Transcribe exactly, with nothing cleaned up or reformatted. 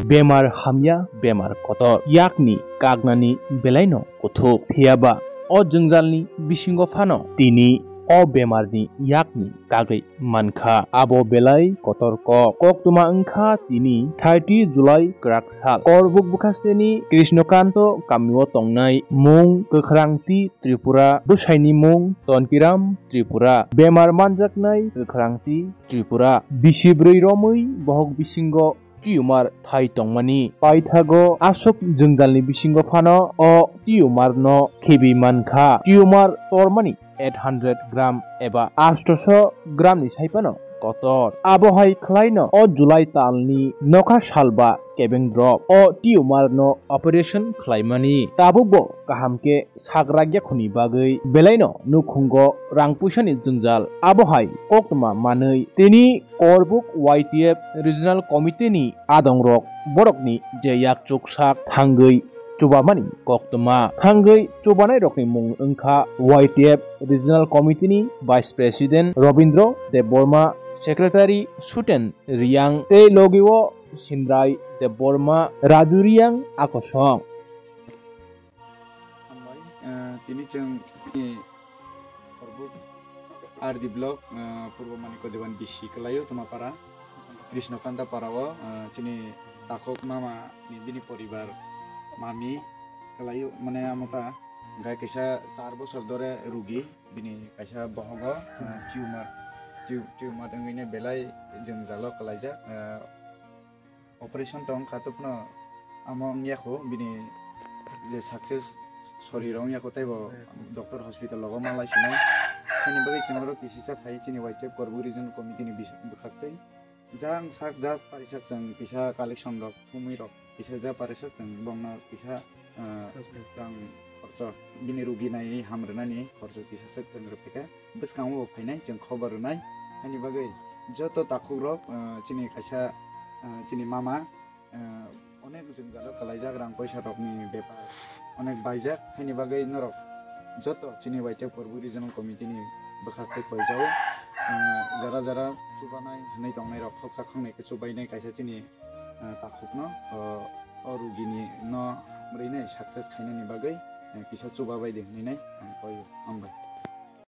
Bemar hamya bemar kotor, yakni kagnani belaino kuthuk. Phiyaba o jwngjalni bisingo phano tini o bemarni yakni kagwi mankha. Abo belai kotor kok. Koktwma wngkha tini thirty July kwrak sal. Korbuk bwkhasteni Krishnakanto kamio tongnai mung Kwkhrangti Tripura, bwsaini mung Tonkiram Tripura. Bemar manjaknai Kwkhrangti Tripura. Bisi bwrwi romwi bohok bisingo tumor thai tongmani. Paithago aswk jwngjalni bisingo phano o tumor no khibi mankha. Tumor tormani eight hundred gram eba astoso gram ni sai phano kotor. Abo hai khlaino o July talni nokha salba kebeng drop o tumor no operation khlaimani. Tabukbo kaham khe sagra yakhuni bagwi belaino nukhungo rang puisani jwngjal. Abo hai koktwma manwi tini Korbuk Y T F Regional Committee ni adongrok borokni je yak chuksak thangwi chubamani koktwma. Thangwi chubanairokni mung wngkha Y T F Regional Committee ni Vice President Robindro Debbarma, Secretary Suten Riang tei logi o Sindrai Debbarma, Raju Riang akosong. Hambai, eh, tini chwng, eh, Korbuk R D block, eh, Purbo Manikya Dewan B C kwlaio Tumapara, Krishnokanta para o, eh, chini takhuk mama ni bini poribar mami kwlaio, mane amo ta gai kaisa char bosor dore rugi, bini kaisa bohogo, eh, tumor, tu-, tumor wngwi ne belai jwngjalo kwlaijak, eh, operation tong kha, tei phano amo wngya kho, bini je success sori rok wngya kho, teibo doctor hospital logo ma lai swnai. Ani bagwi chwng oro kisisa phai chini Y T F Korbuk Regional Committee ni bis-, bwkhak tei jang sak ja parisak chwng kisa collection rok thumwi rok kisa ja parisak chwng bongno kisa, ah, rang khorcho bini rugi nai ham rwnani khorcho kisa sek chwng rwphaikha. Bwskango bo phainai chwng khobor rwnai. Ani bagwi joto takhukrok, ah, chini kaisa, ah, chini mama, ah, onek jwngjalo kwlaijak, rang poisa rokni bepar onek baijak. Haini bagwi norok joto chini Y T F Korbuk Regional Committee ni bwkhak tei koijao, ah, jara jara chubanai hwnwi tongnai rok khoksa khoknai khe chubainai kaisa chini, ah, takhukno, o, o rugini no rwnai success khainani bagwi, eh, kisa chuba bai di hwnwi nai ang koio. Hambai.